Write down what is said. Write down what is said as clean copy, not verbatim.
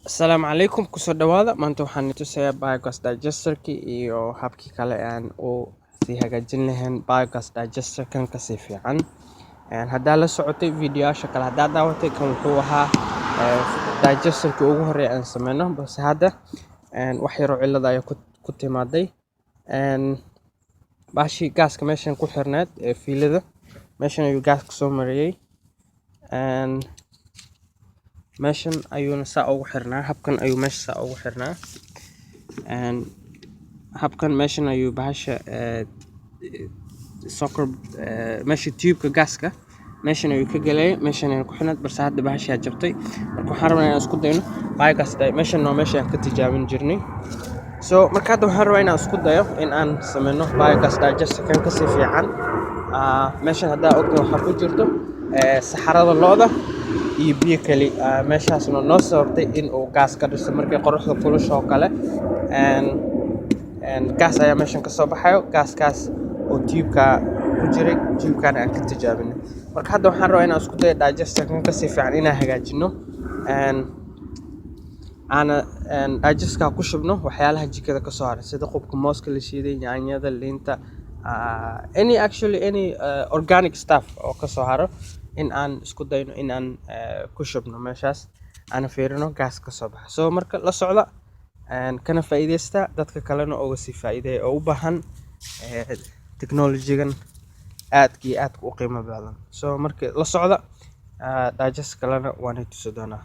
Asalaamu calaykum, kusoo dhawaada. Maanta waxaan tusayaa biogas digesterkii iyo habkii kale aan u sii hagaajin lahayn biogas digesterkan kasii fiican. Haddaa la socotay videoyaasha kale, haddaa daawatay, kan wuxuu ahaa digesterkii ugu horreeya aan sameyno, balse hadda wax yaroo cillad ayaa ku timaaday. Baashii gaaska meeshan ku xirneed ee fiilada, meeshan ayuu gaaska soo mariyey. Meeshan ayuuna saa ugu xirnaa, habkan ayuu meesha saa ugu xirnaa. Habkan meeshan ayuu bahasha soccer meesha tube-ka gaaska meeshan ayuu ka galay, meeshan ayuu ku xirnayd, balse hadda bahashaa jabtay. Marka waxaan rabnaa inaan isku dayno biogas. Meeshan waa meesha aan ka tijaabin jirnay. So marka hadda waxaan rabaa inaan isku dayo in aan sameyno biogas digester kan kasii fiican. Meeshan haddaa ogtahay, waxaa ku jirto saxarada lo'da iyo biyo keli. Meeshaasna noo sababtay in uu gaas ka dhiso markay qoraxda kulusho oo kale. Gaas ayaa meeshan kasoo baxayo, gaaskaas oo tube-ka ku jiray, tube-kana aan ka tijaabinay. Marka hadda waxaan rabaa inaan isku dayo digester kan kasii fiican inaan hagaajino, aana digesterka ku shubno waxyaalaha jikada kasoo haray, sida qubka mooska la shiiday, yaanyada, liinta, any actually any organic stuff oo kasoo haro, in aan isku dayno in aan ku shubno meeshaas, aana fiirino gaas kasoo baxa. So marka la socda, kana faa'iideysta, dadka kalena uga sii faa'iideeya oo u baahan technology-gan aadka iyo aadka u qiimo badan. So marka la socda, digester kalena waan tusi doonaa.